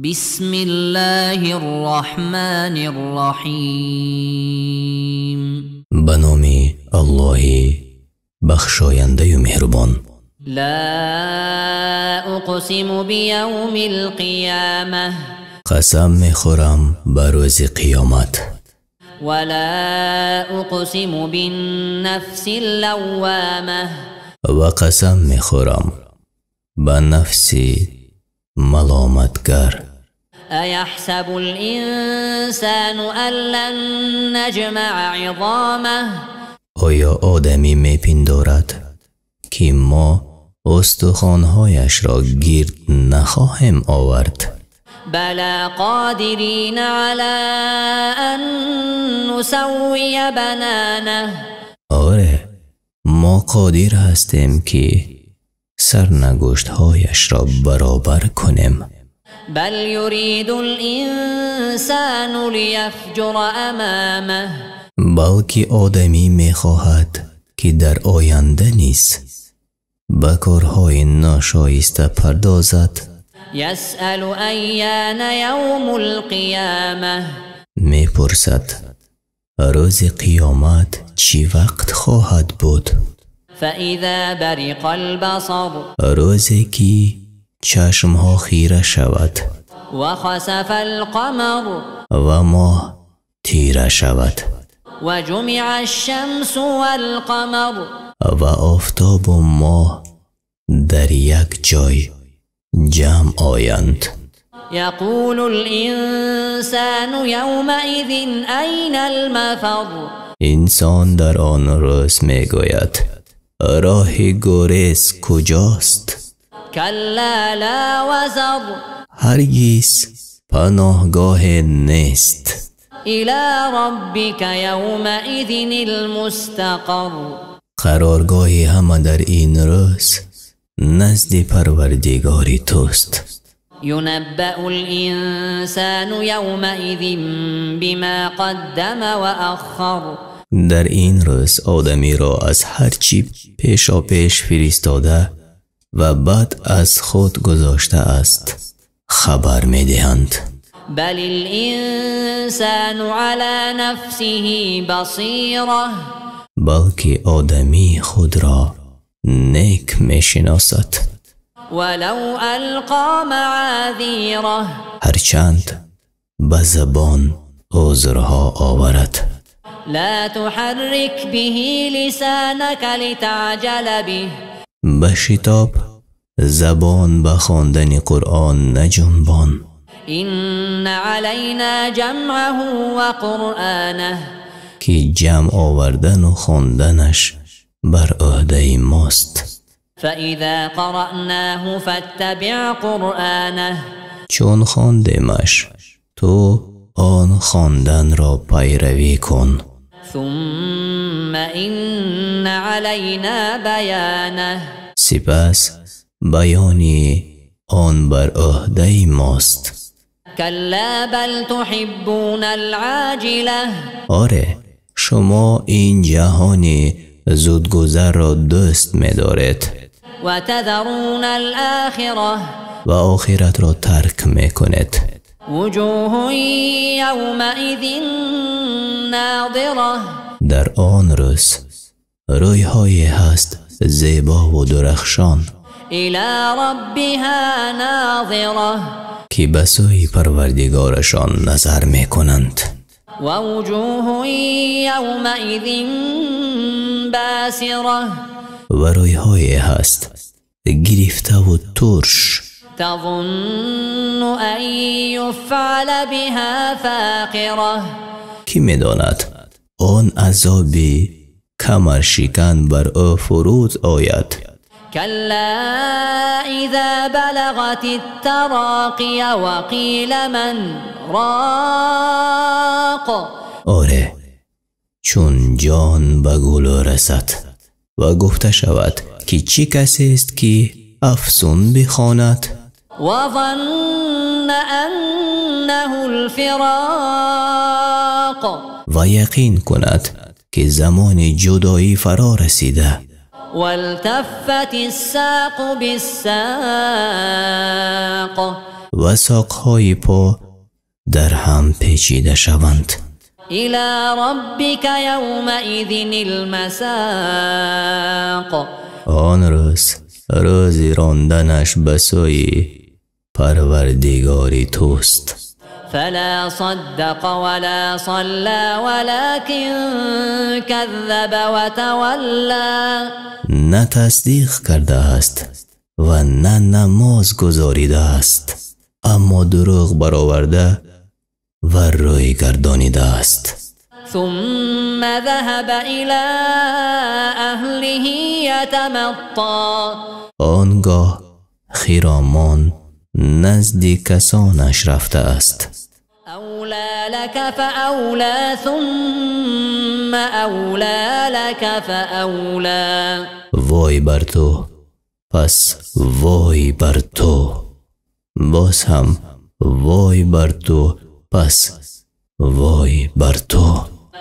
بسم الله الرحمن الرحيم. Ба номи Аллоҳи бахшояндаю меҳрубон. لا أقسم بيوم القيامة. Қасам мехӯрам ба рӯзи қиёмат. ولا أقسم بالنفس اللوامة. Ва қасам мехӯрам ба нафси маломатгар. أيحسب الإنسان أن لن نجمع عظامه؟ Оё одамӣ мепиндорад, ки мо устухонҳояшро гирд нахоҳем овард? بلى قادرين على أن نسوي بنانه. Оре, мо қодир ҳастем, ки сарнагӯштҳояшро баробар кунем. بل يريد الإنسان ليفجر أمامه. Балки одамӣ мехоҳад, ки дар оянда низ ба корҳои ношоиста пардозад. يسأل أيان يوم القيامة. Мепурсад, рӯзи қиёмат чӣ вақт хоҳад буд? فإذا برق البصر. Рӯзе ки чашмҳо хира шавад. وخسف القمر. Ва моҳ тира шавад. وجمع الشمس والقمر. Ва офтобу моҳ дар як ҷой ҷамъ оянд. يقول الإنسان يومئذ أين المفر؟ Инсон дар он рӯз мегӯяд: роҳи гурез куҷост? كلا لا وزر. Ҳаргиз, паноҳгоҳе нест. إلى ربك يومئذ المستقر. Қароргоҳи ҳама дар ин рӯз назди Парвардигори туст. ينبأ الإنسان يومئذ بما قدم وأخر. Дар ин рӯз одамиро аз ҳар чӣ пешопеш фиристода ва баъд аз худ гузоштааст хабар медиҳанд. بل الإنسان على نفسه بصيرة. Балки одамӣ худро нек мешиносад. ولو ألقى معاذيره. Ҳарчанд ба забон узрҳо оварад. لا تحرك به لسانك لتعجل به. Ба шитоб забон ба хондани Қуръон наҷунбон. إن علينا جمعه وقرآنه. Ки ҷамъ овардану хонданаш бар ӯҳдаи мост. فإذا قرأناه فاتبع قرآنه. Чун хондемаш, ту он хонданро пайравӣ кун. ثم إن علينا بيانه. Сипас баёни он бар ӯҳдаи мост. كلا بل تحبون العاجلة. Оре, шумо ин ҷаҳони зудгузарро дӯст медоред. وتذرون الآخرة. Ва охиратро тарк мекунед. وجوه يومئذ ناضرة. Дар он рӯз рӯйҳое ҳаст зебову дурахшон. إلى ربها ناظرة. Ки ба сӯи Парвардигорашон назар мекунанд. ووجوه يومئذ باسرة. Ва рӯйҳое ҳаст гирифтаву турш. تظن أن يفعل بها فاقرة. Кӣ медонад, он азоби камаршикан бар ӯ фуруд ояд. كلا إذا بلغت التراقي وقيل من راق. Оре, чун ҷон ба гулӯ расад ва гуфта шавад, ки чӣ касест, ки афсун бихонад? وظن أنه الفراق. Ва яқин кунад, ки замони ҷудоӣ фаро расида. والتفت الساق بالساق. Ва соқҳои по дар ҳам печида шаванд. إلى ربك يومئذ المساق. Он рӯз рӯзи ронданаш ба сӯи Парвардигори туст. فلا صدق ولا صلى ولكن كذب وتولى. На тасдиқ кардааст ва на намоз гузоридааст, аммо дурӯғ бароварда ва рӯй гардонидааст. ثم ذهب إلى أهله يتمطى. Он гоҳ хиромон назди касонаш рафтааст. أولى لك فأولى ثم أولى لك فأولى. Вой бар ту, пас вой бар ту, боз ҳам вой бар ту, пас вой бар ту.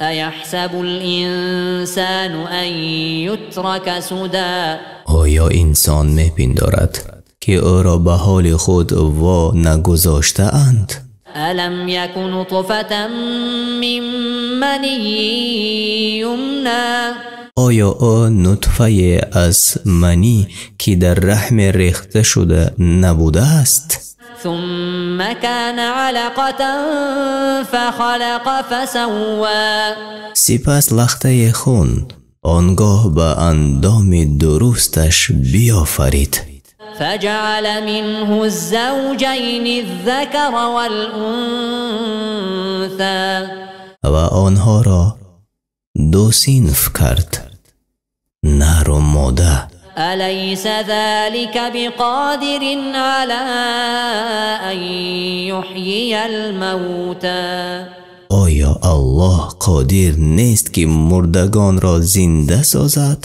أيحسب الإنسان أن يترك سدى؟ Оё инсон мепиндорад, ки ӯро ба ҳоли худ во нагузоштаанд? ألم يك نطفة من مني يمنى؟ Оё ӯ нутфае аз манӣ, ки дар раҳме рехта шуда, набудааст? ثم كان علقة فخلق فسوى. Сипас лахтаи хун, он гоҳ ба андоми дурусташ биёфарид. فجعل منه الزوجين الذكر والأنثى. Ва онҳоро ду синф кард, нару мода. أليس ذلك بقادر على أن يحيي الموتى؟ Оё Аллоҳ қодир нест, ки мурдагонро зинда созад?